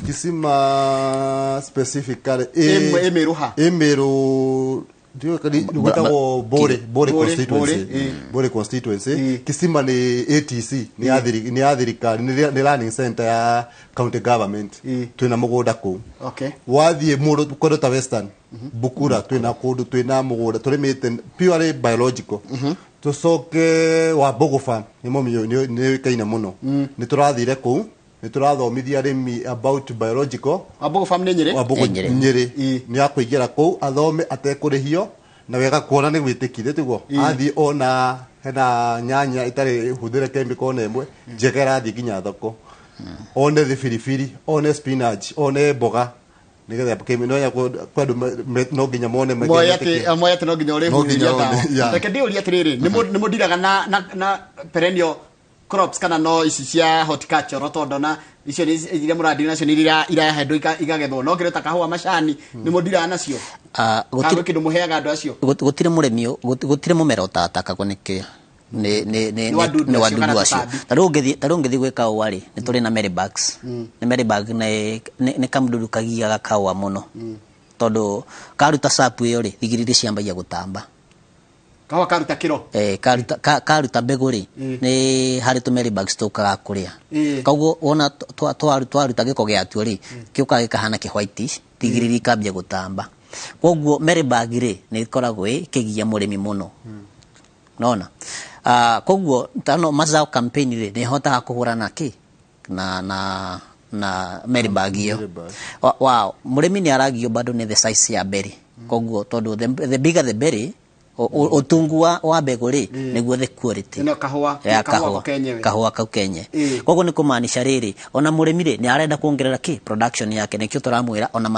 Kisima specifically Ĩ Meru ha? Ĩ Meru, ndiũĩ kana gwĩtagwo Bore Bore Bore, constituency. Bore, Bore constituency. Kisima nĩ ATC, nĩ ya thirikari, nĩ learning center ya county government. Twĩna mũgũnda kũu. Wathiĩ mũndũ kũndũ ta western Bukura, twĩna kũndũ twĩna mũgũnda tũrĩmĩte purely biological. Tucoke wa Mbogo Farm, nĩ mũmĩ nĩ ũĩkaine mũno. Nĩ tũrathire kũu, nĩ tũrathomithia arĩmi about biological. Wambogo Farm nĩ Nyĩrĩ. Wa Mbogo. Ĩ, Nyĩrĩ. Nyĩrĩ. Ĩ. Nĩ akũingĩra kũu athome atekũrĩhio, na wega kuona nĩ gwĩtĩkire tiguo athiĩ ona hena nyanya itarĩ hũthĩre chemical ona ĩmwe njega ĩrathiĩ nginya thoko, one thibiribiri, one spinach, one mboga, nĩgetha no ya kwa andũ no nginya mone. Moe atĩ moe atĩ no nginya No nginya ũrĩhuhĩria one, ndawa. Yeah. Reke ndĩũrie atĩrĩrĩ, nĩ mũndiraga na perennial crops kana no ici cia horticulture? Tondũ na icio nĩ iria mũrandira nacio nĩ iria irahandwo ikagethwo, no kĩndũ ta kahũa, macani, nĩ mũndiraga nacio? Ah, kana gũtirĩ gwĩ kĩndũ mũheaga andũ acio? Gũtirĩ mũrĩmi gũtirĩ mũmera ũtatakagwo nĩ kĩ nĩ nĩ nĩ Nĩ wadudu nĩ acio wadudu kana acio. tũtambi. Ta rĩu ũngĩthiĩ gwĩ kahũa rĩ, nĩ tũrĩ na mealybugs. Nĩ mealybug nĩ kamũdudu kagiaga kahũa mũno, tondũ karuta sap ĩyo rĩ, thigiriri ciambagia gũtamba. Kahũa karuta kĩro. Eh, karuta mbegũ rĩ, nĩ harĩ tũ mealybugs tũkaga kũrĩa. Koguo wona twaruta gĩko gĩatuo rĩ, gĩũkaga gĩkahana kĩ whitish, thigiriri ikambia gũtamba. Koguo mealybug rĩ, nĩ ĩkoragwo ĩkĩgia mũrĩmi mũno nona. Koguo tano mazao campaign rĩ, nĩ ĩhotaga kũhũrana kĩ na mealybug ĩyo. Mealybug. Wa mũrĩmi nĩ aragio bado nĩ the size ya berry. Koguo tondũ the bigger the berry, ũtungu wa mbegũ rĩ, nĩguo the quality. Ĩno kahũa. Ya. Kahũa Kahũa. ko kenyewe. Kahũa kau kenye. Koguo nĩ kũmaanisha rĩrĩ, ona mũrĩmi rĩ, nĩ arenda kuongerera kĩ production yake, nĩkĩo tũramwĩra ona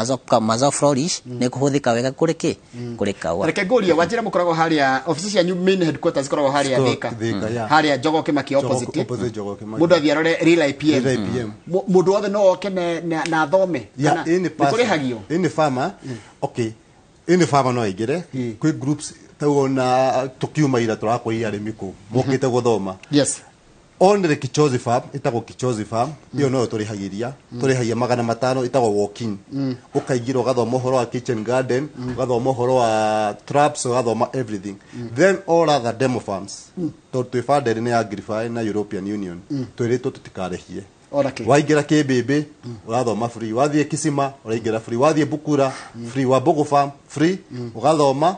mazao flourish nĩ kũhũthĩka wega kũrĩ kĩ kũrĩ kahũa. Reke ngũrie, wanjĩra mũkoragwo harĩa ofici cianyu, main headquarters ikoragwo harĩa Thika. Thika? Thika, yeah. Harĩa Jogoo Kĩmaki opposite. Opposite Jogoo Kĩmaki. Mũndũ athiĩ arore Real IPM. Real IPM. Mũndũ wothe no oke na athome? Yeah, Kana any nĩ person, kũrĩhagio? Any farmer, okay, any farmer no aingĩre. Kwĩ groups tau ona tukiuma ira tũrakorire arĩmi kũu mokĩte gũthoma. Only Kichozi Farm, ĩtagwo Kichozi Farm, ĩyo noyo tũrĩhagĩria, tũrĩhagia 500, ĩtagwo walk-in. Ũkaingĩra ũgathoma ũhoro wa kitchen garden, ũgathoma ũhoro wa traps, ũgathoma everything. Then all other demo farms, tondũ twĩ funded nĩ Agrify na European Union, twĩrĩtwo tũtikarĩhie. Ona kĩ. Waingĩra kĩmbĩmbĩ ũrathoma free, wathiĩ Kisima ũraingĩra free, wathiĩ Bukura free, wa Mbogo Farm free, ũgathoma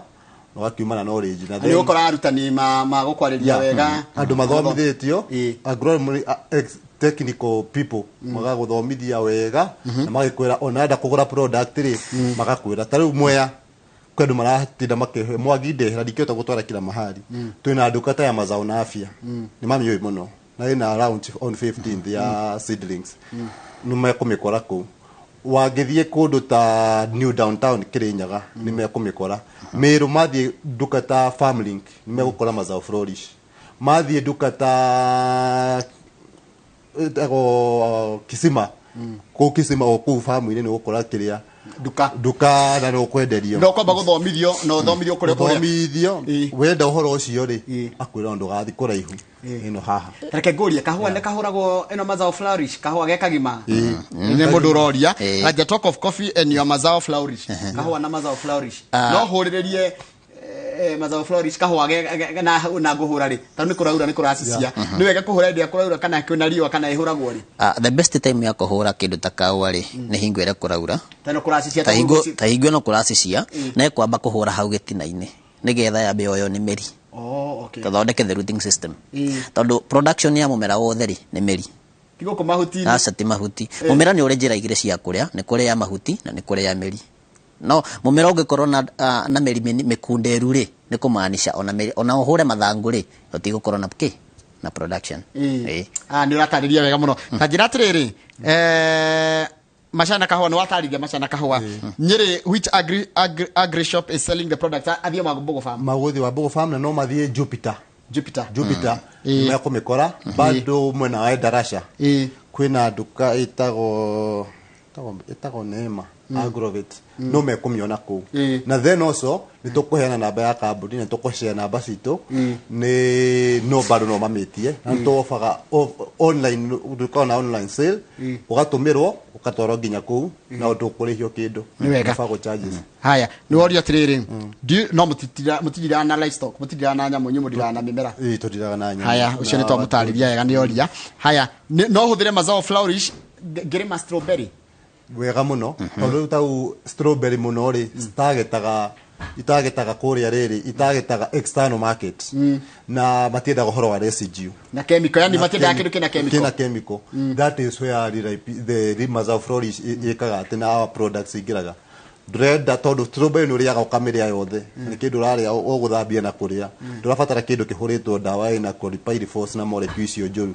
na ũgakiuma na knowledge na Nĩ ũgũkora arutani ma gũkwarĩria wega. Andũ mathomithĩtio, agronomy, technical people, magagũthomithia wega na magĩkwĩra ona enda kũgũra product rĩ, magakwĩra ta rĩu Mwea kwĩ andũ maratinda makĩhe Mwangi ndehera, ndingĩhota gũtwara kila mahali. Twĩna nduka ta ya Mazao na Afya, nĩ mamĩũĩ mũno, na ĩna launch on 15th ya seedlings, nĩ mekũmĩkora kũu. Wangĩthiĩ kũndũ ta New Downtown Kĩrĩnyaga, nĩ mekũmĩkora. Mĩrũ mathiĩ nduka ta Farmlink, nĩ megũkora Mazao Flourish. Mathiĩ nduka ta ĩtagwo Kisima, kũu Kisima o kũu famu-inĩ nĩ ũgũkora kĩrĩa Nduka. Nduka na nĩ ũkwenderio. No kwamba gũthomithio, no ũthomithio kũrĩa kũrĩa. Ũthomithio. Wenda ũhoro ũcio rĩ, akwĩra ndũgathiĩ kũraihu, ĩno haha. Reke ngũrie, kahũa nĩ kahũragwo ĩno Mazao Flourish kahũa ge kagima? Nĩ mũndũ ũroria. Raja, talk of coffee and your Mazao Flourish, kahũa na Mazao Flourish, no hũrĩrĩrie Mazao Flourish kahũa na ngũhũra rĩ, tondũ nĩ kũraura, nĩ kũracicia, nĩ wega kũhũra hĩndĩ ĩrĩa kũraura kana kwĩna riũa, kana ĩhũragwo rĩ? Ah, the best time ya kũhũra kĩndũ ta kahũa rĩ, nĩ hingo ĩrĩa kũraura. Tondũ kũracicia. Ta hingo ĩno kũracicia, na ĩkwamba kũhũra hau gĩtina-inĩ nĩgetha yambe yoyo nĩ mĩri. Oh, okay. Tũthondeke the rooting system, tondũ production ya mũmera wothe rĩ, nĩ mĩri. Ti gũkũ mahuti-inĩ? Aca, ti mahuti. Mũmera nĩ ũrĩ njĩra igĩrĩ cia kũrĩa, nĩ kũrĩ ya mahuti na nĩ kũrĩ ya mĩri. No mũmera ũngĩkorwo na mĩri mĩkunderu rĩ, nĩ kũmaanisha ona mĩri, ona ũhũre mathangũ rĩ, ũtigũkorwo na kĩ na production. Ĩĩ. Ah, nĩ ũratarĩria wega mũno. Ta njĩra atĩrĩrĩ, macani na kahũa, nĩ watarĩria macani na kahũa. Nyĩrĩ, which agri shop is selling the product? Athiĩ Mbogo Farm? Magũthiĩ wa Mbogo Farm na no mathiĩ Jupiter. Jupiter. Jupiter nĩ mekũmĩkora. Bado mwena wa Endarasha kwĩna nduka ĩtagwo Neema Agrovet, no mekũmĩona kũu. Na then also nĩ tũkũheana namba ya kambuni na tũkũshare namba citũ, nĩ no bado no mamĩtie, na nĩ tũobaga online, tũkoragwo na online sale, ũgatũmĩrwo ũgatwarwo nginya kũu na ndũkũrĩhio kĩndũ. Nĩ wega. Ũbago charges. Haya, nĩ worio atĩrĩrĩ, no mũtindiraga na livestock, mũtindiraga na nyamũ, inyuĩ mũndiraga na mĩmera? Ĩĩ, tũtiraga na nyamũ. Haya, ũcio nĩ twamũtarĩria wega, nĩ oria. Haya, no hũthĩre Mazao Flourish ngĩrĩma strawberry? Wega mũno, tondũ rĩu tau strawberry mũno rĩ, citagetaga Itagetaga kũrĩa rĩrĩ, itagetaga external market na matiendaga ũhoro wa residue na chemical, yani na matiendaga kĩndũ kĩna chemical. Kĩna chemical. That is where the Mazao Flourish ĩkaga atĩ na our products ingĩraga ndũrenda, tondũ strawberry nĩ ũrĩaga ũkamĩrĩa yothe, nĩ kĩndũ ũrarĩa ũgũthambia na kũrĩa, ndũrabatara kĩndũ kĩhũrĩtwo ndawa ĩna chlorpyrifos na molecule icio njũru.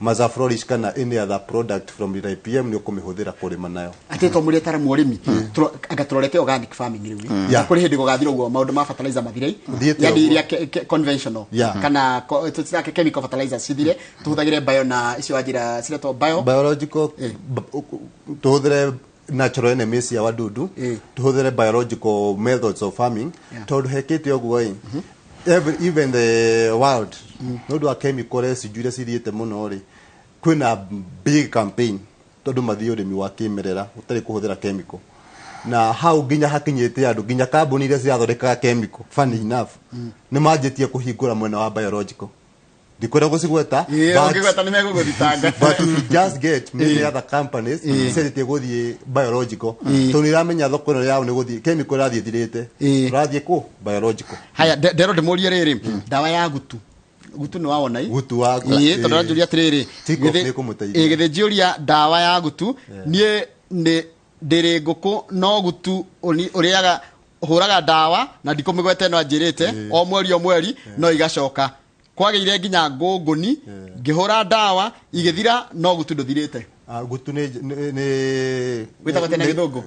Mazao Flourish kana any other product from IPM nĩ ũkũmĩhũthĩra kũrĩma nayo. Atĩ to mũrĩ ataramu ũrĩmi, anga tũrorete organic farming rĩu. Kũrĩ hĩndĩ gũgathira ũguo maũndũ ma fertilizer mathire, Thiĩte yani ũguo. iria conventional kana tũtirake chemical fertilizer cithire, tũhũthagĩre bio na icio wanjĩra ciretwo bio. Biological, tũhũthĩre natural enemies ya wadudu, tũhũthĩre biological methods of farming, tondũ hekĩte ũguo ĩ even the world, nĩ ũndũ wa chemical residue iria cithiĩte mũno rĩ, kwĩna big campaign tondũ mathiĩ ũrĩmi wa kĩmerera ũtarĩ kũhũthĩra chemical, na hau nginya hakinyĩte andũ, nginya kambuni iria cirathondekaga chemical, funny enough, nĩ manjĩtie kũhingũra mwena wa biological. Ndikwenda gũcigweta, Ũngĩgweta nĩ megũgũthitanga. but you just get many other companies cianjĩtie gũthiĩ biological, tondũ nĩ iramenya thoko ĩno yao nĩ gũthiĩ chemical ĩrathiĩ ĩthirĩte, ũrathiĩ kũ biological. Haya, nderwo ndĩmũrie rĩrĩ, ndawa ya gutu, gutu nĩ wawona i? Gutu wa Ĩĩ, tondũ aranjũria atĩrĩrĩ, Take off nĩ ĩkũmũteithia. Githĩ njĩũria ndawa ya gutu, niĩ nĩ ndĩrĩ ngũkũ no gutu ũrĩaga hũraga ndawa na ndikũmĩgwete, no anjĩrĩte o mweri o mweri no igacoka, kwagĩire nginya ngũngũni, ngĩhũra ndawa igĩthira no gutu ndũthirĩte. Ah, gutu nĩ Wĩtagwo atĩa na Gĩthũngũ?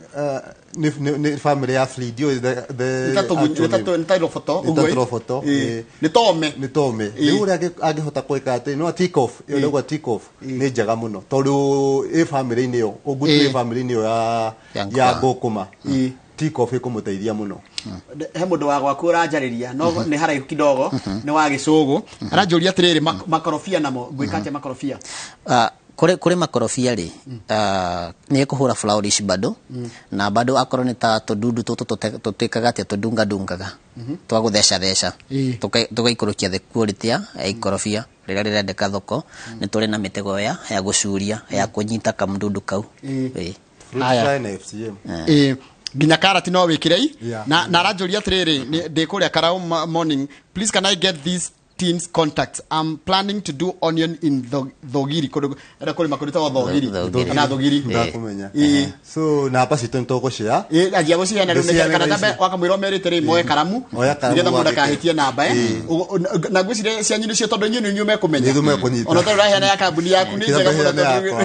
Nĩ family ya flea, ndiũĩ the Nĩ ta actual name. nĩ ta iroboto Nĩ ũguo ta ĩ? tũroboto, Ĩĩ. ĩĩ. Nĩ tome. Nĩ tome. Rĩu ũrĩa angĩhota gwĩka atĩ no take off ĩyo nĩguo take off nĩ njega mũno, tondũ ĩ family-inĩ ĩyo ũgutu, ĩ family-inĩ ĩyo ya Ya ya ngũkũma. ngũkũma, take off ĩkũmũteithia mũno. He mũndũ wa gwaku ũranjarĩria, no nĩ haraihu kidogo, nĩ wa gĩcũgũ, aranjũria atĩrĩrĩ, makorobia namo ngwĩka atĩa makorobia? Ah, kũrĩ makorobia rĩ, nĩ ĩkũhũra flourish bado, na bado akorwo nĩ ta tũdundu tũtũ tũtuĩkaga atĩa, tũdungadungaga twa gũtheca theca, tũgaikũrũkia the quality ya ikorobia rĩrĩa rĩrendeka thoko. Nĩ tũrĩ na mĩtego ya gũcuria ya kũnyita kamdudu kau. Ĩĩ. Fruit Haya. fly na FCM. Ĩĩ, nginya karati no wĩkĩrei. Na aranjũria atĩrĩrĩ, ndĩ kũrĩa Karau morning, please can I get these team's contacts? I'm planning to do onion in Thogiri, kũndũ enda kũrĩma kũndũ gwĩtagwo Thogiri. Thogiri. Kana Thogiri. Ndakũmenya. Ĩĩ. So namba citũ nĩ tũgũshare. Ĩĩ, anjia gũciheana rĩu. Gũciheana kana ici. tambe wakamwĩra ũmerĩte rĩ moe karamu, Oya karamu nĩgetha mũndũ wandĩke. akahĩtie namba eh. Na ngwĩciria cianyu nĩcio, tondũ inyuĩ nĩ inyuĩ mekũmenya. Nĩ ithuĩ mekũnyita. Ona tondũ ũraheana ya kambuni yaku nĩ njega mũno, Kĩrĩa tondũ yakwa.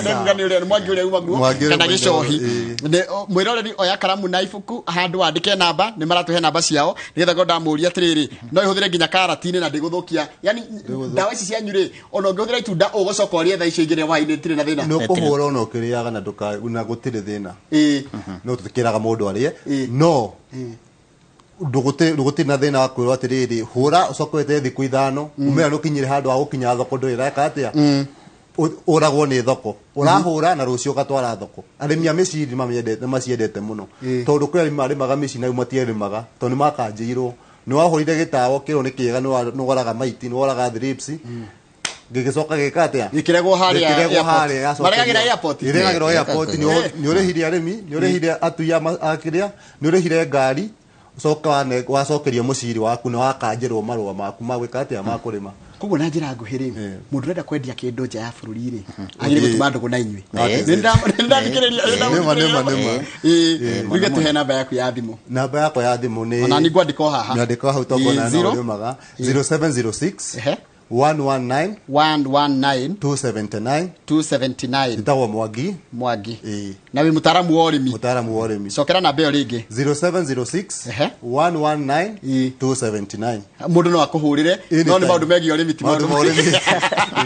nĩkuga nĩ ũrĩa Mwangi ũrĩa uma guo Mwangi ũrĩa kana uma Gĩcohi. ĩĩ. Mwĩroreri, oya karamu na ibuku handũ wandĩke namba, nĩ maratũhe namba ciao nĩgetha ngorwo ndamũria atĩrĩrĩ, no ĩhũthĩre nginya karati-inĩ na ndĩgũthũkia, yani ndawa ici cianyu rĩ, ona ũngĩhũthĩra itunda ũgũcoka ũrĩe thaa icio igĩrĩ hwaĩ-inĩ, itirĩ na thĩna. Nĩ ũkũhũra ona ũkĩrĩaga na ndũka na gũtirĩ thĩna. No tũtikĩraga mũndũ arĩe, no ndũgũtirĩ na thĩna wa kwĩrwo atĩrĩrĩ, hũra ũcoke weterere thikũ 5, mũmera nĩ ũkinyire handũ wa gũkinya thoko, ndũrĩ ĩreka atĩa, ũragwo nĩ thoko, ũrahũra na rũciũ ũgatwara thoko. Arĩmi a mĩciri nĩ maciendete mũno, tondũ kwĩ arĩmi marĩmaga mĩciri na rĩu matiarĩmaga tondũ nĩ makanjĩirwo nĩ wahũrire gĩtawa ũkĩrwo nĩ kĩega, nĩ woraga maiti, nĩ woraga thrips, gĩgĩcoka gĩka atĩa? Gĩkĩregwo harĩa Gĩkĩregwo airport. harĩa yacokerio. Maregagĩra airport? Ĩregagĩrwo Ĩĩ, airport. ĩregagĩrwo. Nĩ ũrĩhire arĩmi, nĩ ũrĩhire atui a kĩrĩa, nĩ ũrĩhire ngari, ũcoka wacokerio mũciri waku na wakanjĩrwo marũa maku ma gwĩka atĩa, ma kũrĩma. Koguo na njĩra nguhĩ rĩ, mũndũ ũrenda kwendia kĩndũ nja ya bũrũri rĩ, agĩrĩire gũtuma ndũgũ na inyuĩ. Nĩ ndathikĩrĩria. Nĩma, nĩma, nĩma. Ĩĩ, rĩu tũhe namba yaku ya thimũ. Namba yakwa ya thimũ nĩ Ona ni ngwandĩka o haha. Nyandĩka hau tondũ Ĩĩ, ona no zero. ũrĩmaga 0706 119 119 279. 279. Njĩtagwo Mwangi. Mwangi. Ĩĩ. Na wĩ mũtaaramu wa ũrĩmi. Mũtaaramu wa ũrĩmi. Cokera namba ĩyo rĩngĩ. 0706 119 279. Mũndũ no akũhũrĩre, no nĩ maũndũ megiĩ ũrĩmi, ti Maũndũ ma ũrĩmi.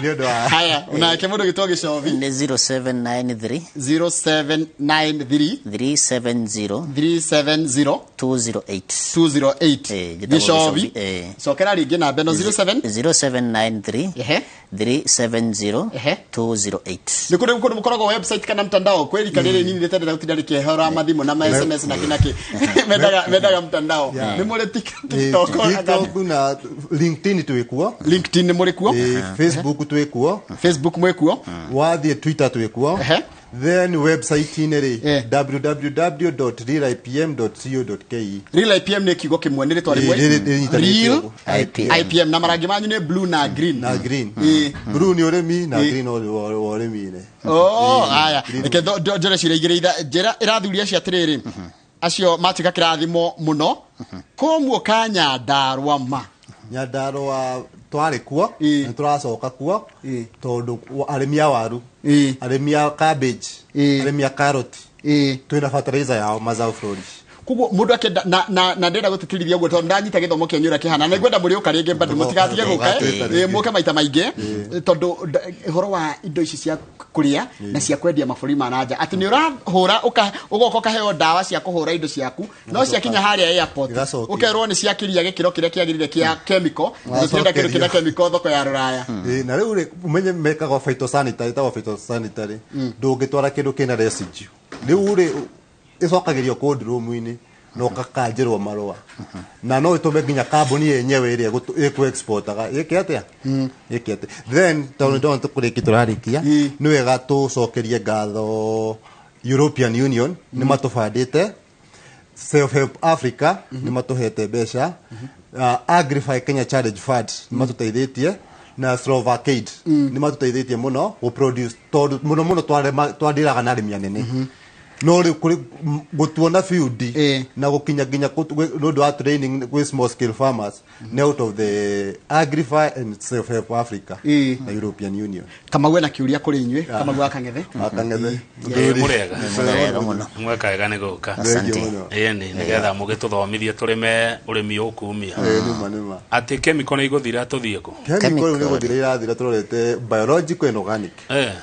Nĩ ũndũ wa Haya, onake mũndũ gĩtwo Gĩcobi. Nĩ 0793 0793 370 370 208. 208. Eh, njĩtagwo Gĩcobi. Gĩcobi, eh. Cokera rĩngĩ namba ĩno, 07 0793 370 208. Nĩ kũrĩ kũndũ mũkoragwo website kana mtandao? Kwĩ rika rĩrĩ nini rĩtendete gũtinda rĩkĩhora mathimũ na ma SMS na kĩ mendaga mtandao. Nĩ mũrĩ TikTok? TikTok na LinkedIn twĩ kuo. LinkedIn nĩ mũrĩ kuo? Facebook twĩ kuo. Facebook mwĩ kuo. Wathiĩ Twitter twĩ kuo. Then website-inĩ rĩ, www.realipm.co.ke. Real IPM nĩ kiugo kĩmwe, nĩ rĩtwa rĩmwe. Rĩnyitanĩte Real ũguo. IPM. IPM, na marangi manyu nĩ blue na green. Na green. Blue nĩ ũrĩmi na green wa ũrĩmi-inĩ. Oh, aya, reke njore ciũria igĩrĩ njĩra ĩrathuria acio atĩrĩrĩ, acio matuĩka kĩrathimo mũno kũmuoka Nyandarua ma. Nyandarua twarĩ kuo, nĩ tũracoka kuo, tondũ arĩmi a waru, arĩmi a cabbage, arĩmi a carrot, twĩna fertilizer yao Mazao Flourish. Koguo mũndũ akĩenda na ndĩrenda gũtĩtĩrithia ũguo tondũ ndanyita gĩthomo kĩanyu ũrĩa kĩhana, na ngwenda mũrĩũka rĩngĩ bado, mũtigatige gũka. Tũgatwĩta rĩngĩ. Mũke maita maingĩ, tondũ ũhoro wa indo ici cia kũrĩa na cia kwendia mabũrũri ma nanja, atĩ nĩ ũrahũra ũgoka ũkaheo ndawa cia kũhũra indo ciaku, no ciakinya harĩa airport Igacokio. ũkerwo nĩ ciakĩria gĩkĩro kĩrĩa kĩagĩrĩire kĩa chemical, na tũtirenda kĩndũ kĩna chemical thoko ya rũraya. Na rĩu rĩ, ũmenye mekaga phytosanitary, ĩtagwo phytosanitary, ndũngĩtwara kĩndũ kĩna residue. Rĩu rĩ, ĩcokagĩrio cold room-inĩ na ũgakanjĩrwo marũa, na no ĩtũme nginya kambuni yenyewe ĩrĩa ĩkũ-exportaga ĩke atĩa, ĩke atĩa. Then tondũ nĩndona tũkũrĩkia, tũrarĩkia, nĩ wega tũcokerie ngatho European Union, nĩ matũbandĩte Self Help Africa, nĩ matũhete mbeca, Agrify Kenya Challenge Fund nĩ matũteithĩtie, na Slovakaid nĩ matũteithĩtie mũno gũproduce, tondũ mũno mũno twandĩraga na arĩmi anene, no rĩu kũrĩ gũtuona field na gũkinya nginya nĩ ũndũ wa training gwĩ small scale farmers nĩ out of the Agrify and Self Help Africa na European Union. Kamau ena kĩũria kũrĩ inyuĩ, Kamau wa Kang'ethe. Wa Kang'ethe. Mũrĩega? Wega mũno. Mweka wega nĩ gũka. Asante. Mũno. Ĩni nĩgetha mũgĩtũthomithie tũrĩme ũrĩmi ũkumia. Nĩma nĩma. Atĩ chemical nĩ igũthira, tũthiĩ kũ? Chemical rĩu nĩ gũthira irathira, tũrorete biological and organic. Yeah.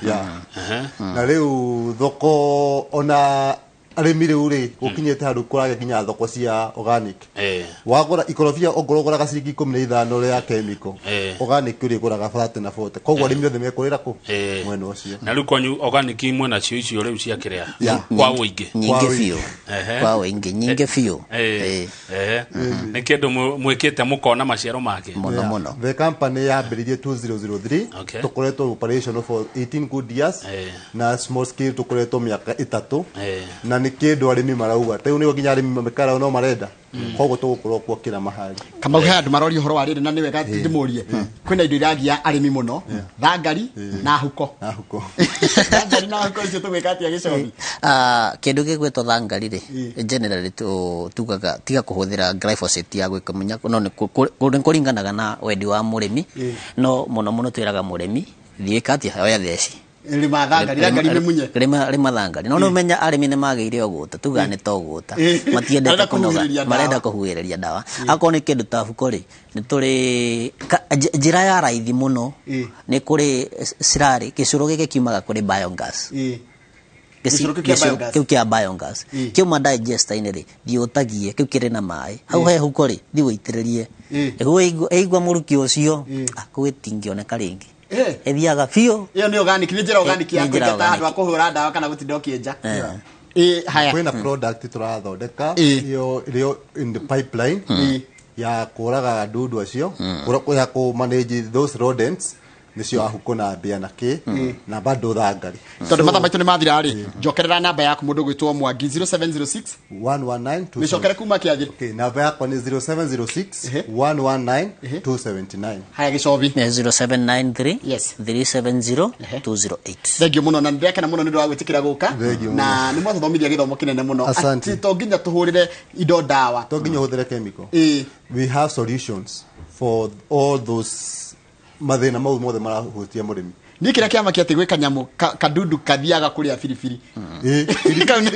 Na rĩu thoko ona arĩmi rĩu rĩ, gũkinyĩte handũ kũragĩa nginya thoko cia organic. Wagũra ikorobia, ongorwo ũgũraga ciringi 15 rĩa chemical, organic ũrĩgũraga 30 na 40. Koguo arĩmi othe mekũrĩra kũ mwena ũcio. Na rĩu kwanyu organic mwena cio icio rĩu cia kĩrĩa Yeah. kwa ũingĩ? Nyingĩ Kwa biũ. Kwa ũingĩ, nyingĩ biũ. Nĩ kĩndũ mwĩkĩte mũkona maciaro make? Mũno. Yeah. Mũno. The company yambĩrĩirie 2003. Tũkoretwo operational for 18 good years, na small scale tũkoretwo mĩaka 3. Na nĩ kĩndũ arĩmi marauga rĩu nĩguo nginya arĩmi mamĩkara no marenda, koguo tũgũkorwo kuo kĩra mahali. Kamau, he andũ maroria ũhoro wa rĩrĩ, na nĩ wega ndĩmũrie. Kwĩna indo iragia arĩmi mũno, thangari na huko. Na huko. Thangari na huko icio tũgwĩka atĩa, Gĩcobi? Ah, kĩndũ gĩgwĩtwo thangari rĩ, generally tugaga tiga kũhũthĩra glyphosate ya gwĩkumunya, no nĩ nĩ kũringanaga na wendi wa mũrĩmi, no mũno mũno twĩraga mũrĩmi thiĩ ĩka atĩa, oya theci. Rĩma thangari, thangari mĩmunye. Rĩma thangari, no nĩ ũmenya arĩmi nĩ magĩire ũgũta, tugaga nĩ ta ũgũta. Matiendete Marenda kũnoga. Kũhuhĩrĩria ndawa. Marenda kũhuhĩrĩria ndawa. Akorwo nĩ kĩndũ ta huko rĩ, nĩ tũrĩ njĩra ya raithi mũno. Nĩ kũrĩ slurry, gĩcũrũ gĩkĩ kiumaga kũrĩ biogas. Gĩcũrũ kĩu kĩa biogas. Kĩu kĩa biogas kiuma digester-inĩ rĩ, thiĩ ũtagie kĩu kĩrĩ na maĩ hau he huko rĩ, thiĩ ũitĩrĩrie. Ĩguo ĩigua mũrukĩ ũcio, kũu ĩtingĩoneka rĩngĩ. Ĩthiaga biũ. Ĩyo nĩ organic, nĩ njĩra organic ya Nĩ njĩra kũingata handũ organic. ha kũhũra ndawa kana gũtinda ũkĩenja. Haya. Kwĩna product tũrathondeka, ĩyo ĩrĩo in the pipeline, ya kũraga ndundu acio, ya kũ manage those rodents, nĩcio ahuko na mbĩa na kĩ na bado thangari. Tondũ mathaa maitũ nĩ mathira rĩ, njokerera namba yaku, mũndũ gwĩtwo Mwangi, 0706 119. Mĩcokere kuma kĩathĩ. Okay, namba yakwa nĩ 0706 119 279. Haya, Gĩcobi. Nĩ 0793 370 208. Thengiũ mũno, na nĩndĩrakena mũno nĩ ũndũ wa gwĩtĩkĩra gũka. Thengiũ. Na nĩ mwatũthomithia gĩthomo kĩnene mũno. Asante. Atĩ to nginya tũhũrĩre indo ndawa. To nginya ũhũthĩre chemical. We have solutions for all those mathĩna mau mothe marahutia mũrĩmi. Niĩ kĩrĩa kĩama kĩa atĩ gwĩ kanyamũ kadudu kathiaga kũrĩa biribiri. Kau kau nĩ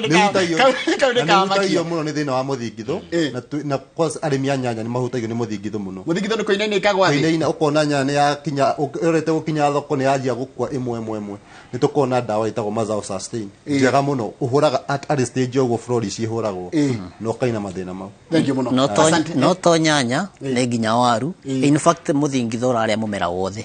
Na nĩ hutagio kamakia. Mũno nĩ thĩna wa mũthingithũ. Na kwanza arĩmi a nyanya nĩ mahutagio nĩ mũthingithũ mũno. Mũthingithũ nĩ kũinaina ikagwa thĩ. Kũinaina, ũkona nyanya nĩ yakinya ĩrorete gũkinya thoko, nĩ yanjia gũkua ĩmwe ĩmwe ĩmwe. Nĩ tũkona ndawa ĩtagwo Mazao Sustain, njega mũno, ũhũraga at early stage ũguo flourish ĩhũragwo na ũkaina mathĩna mau. Thengiũ mũno. No to Asante. No to nyanya, nĩ nginya waru. In fact, mũthingithũ ũrarĩa mũmera wothe.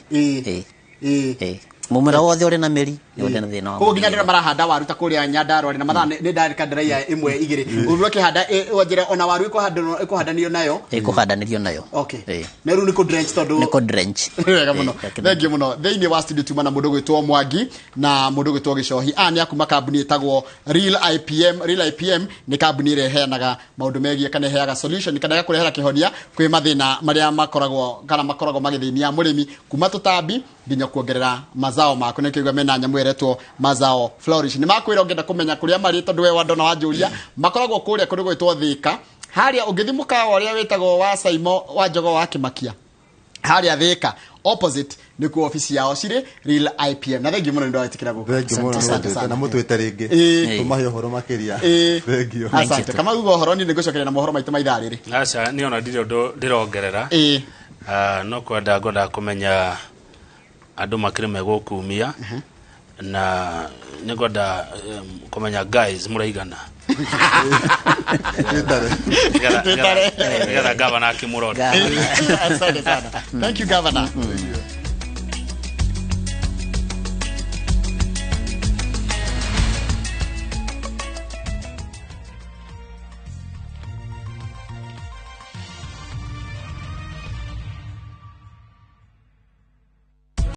Mũmera wothe ũrĩ na mĩri nĩ ũrĩ na thĩna wa Koguo nginya mũthing'ĩro. ndĩra marahanda waru ta kũrĩa Nyandarua rĩ, na mathaa nĩ ndarĩka ndĩraiya ĩmwe igĩrĩ ũru akĩhanda wanjĩra ona waru ĩkũhandanio nayo. Ĩkũhandanĩrio nayo. Okay. Ĩĩ. Na rĩu nĩ kũ drench tondũ Nĩ kũ drench. Wega mũno. Ĩĩ, Thengiũ mũno. Thĩinĩ wa studio tuma na mũndũ gwĩtwo Mwangi na mũndũ gwĩtwo Gĩcohi. Aya nĩ a kuma kambuni ĩtagwo Real IPM. Real IPM nĩ kambuni ĩrĩa ĩheanaga maũndũ megiĩ kana ĩheaga solution kana ĩgakũrehera kĩhonia kwĩ mathĩna marĩa makoragwo kana makoragwo magĩthĩnia mũrĩmi, kuma tũtambi nginya kuongerera mazao maku. Nĩ kĩigua mena nyamũ ĩretwo Mazao Flourish. Nĩ makwĩra ũngĩenda kũmenya kũrĩa marĩ, tondũ we wandona wanjũria, makoragwo kũrĩa kũndũ gwĩtwo Thĩka, harĩa ũngĩthiĩ mũkawa ũrĩa wĩtagwo wa Saimo wa Njogo wa Kĩmakia, harĩa Thĩka opposite nĩkuo obici yao cirĩ, Real IPM. Na thengiũ mũno nĩ ndwetĩkĩra gũka. Thengiũ mũno. Asante nĩ sana. na mũtwĩte rĩngĩ tũmahe ũhoro makĩria. Thengiũ. Asante. Kama uga ũhoro, niĩ nĩngũcokeria na mohoro maitũ ma ithaa rĩrĩ. Aca, niĩ ona ndirĩ ũndũ ndĩrongerera. Ah, no kwenda ngwendaga kũmenya andũ makĩrĩ megũkumia na nĩ ngwenda kũmenya guys mũraigana. Twĩtare. Nĩgetha- Twĩtare. Nĩgetha gavana akĩmũrora. Asante sana. Thank you, governor.